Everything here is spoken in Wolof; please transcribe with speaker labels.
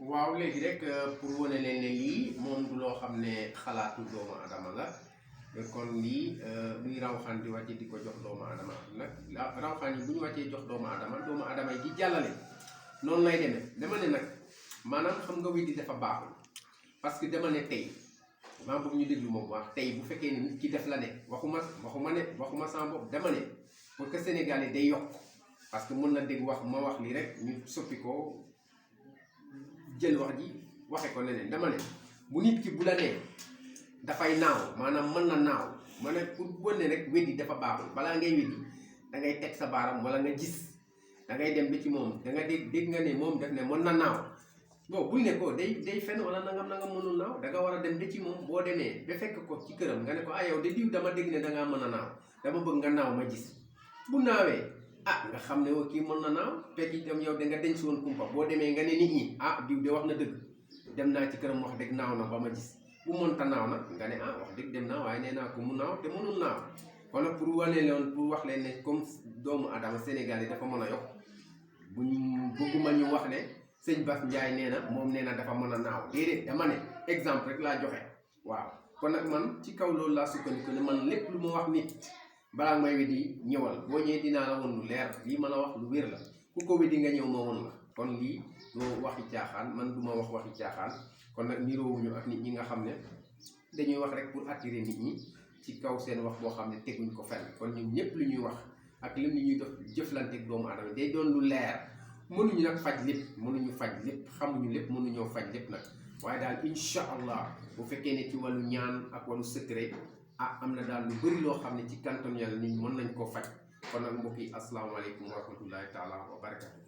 Speaker 1: waaw léegi rek pour wane leen ne lii moom du loo xam ne xalaatu doomu adama la kon lii luy rawxaan di wàcce di ko jox doomu adama nag rawxaan yi bu ñu wàccee jox doomu adama yi di jàllale noonu lay demee dama ne nag maanaam xam nga weddi dafa baaxul parce que dama ne tey maa bëgg ñu déglu moom wax tey bu fekkee ne nit ki def la ne waxuma sama bopp dama ne pour que Sénégal yi day yokk parce que mën na dégg wax ma wax lii rek ñu soppi ko jël wax ji waxe ko neneen dama ne bu nit ki bu la nee dafay naaw maanaam mën na naaw ma ne pour wane rek weddi dafa baaxul balaa ngay weddi da ngay teg sa baaram wala nga gis da ngay dem ba ci moom da nga dégg nga ne moom def ne mën na naaw bon bul ne ko day fen wala nangam mënul naaw da nga war a dem ba ci moom boo demee ba fekk ko ci këram nga ne ko ah yow de diw dama dégg ne da ngaa mën a naaw dama bëgg nga naaw ma gis bu naawee nga xam ne kii mën na naaw fekk itam yow da nga denc woon kumpa boo demee nga ne nit ñi diw de wax na dëgg dem naa ci këram wax dëgg naaw na ba ma gis bu mënta naaw nag nga ne wax dëgg dem naa waaye nee naa ko mu naaw te mënul naaw kon nag pour wane leen pour wax leen ne comme doomu adama Sénégal yi dafa mën a yokk buñ bëgguma ñu wax ne sëñ Bass Ndiaye nee na moom nee na dafa mën a naaw déedéet dama ne exemple rek laa joxe waaw kon nag man ci kaw loolu laa sukkandiku ne man lépp lu ma wax nit balaa may weddi ñëwal boo ñëwee dinaa la woon lu leer lii ma la wax lu wér la ku ko weddi nga ñëw ma woon la kon lii doo waxi caaxaan man du ma wax waxi caaxaan kon nag niroowuñu ak nit ñi nga xam ne dañuy wax rek pour attirer nit ñi ci kaw seen wax boo xam ne teguñ ko fenn kon ñun ñëpp lu ñuy wax ak lim li ñuy def jëflanteeg doomu aadama day doon lu leer mënuñu nag faj lépp mënuñu faj lépp xamuñu lépp mënuñoo faj lépp nag waaye daal incha allah bu fekkee ne ci wàllu ñaan ak wàllu secret am na daal lu bëri loo xam ne ci kanton yàlla nit mën nañ koo faj kon nag mbokk yi asalaamaaleykum wa rahmatullahi taala wa barakatu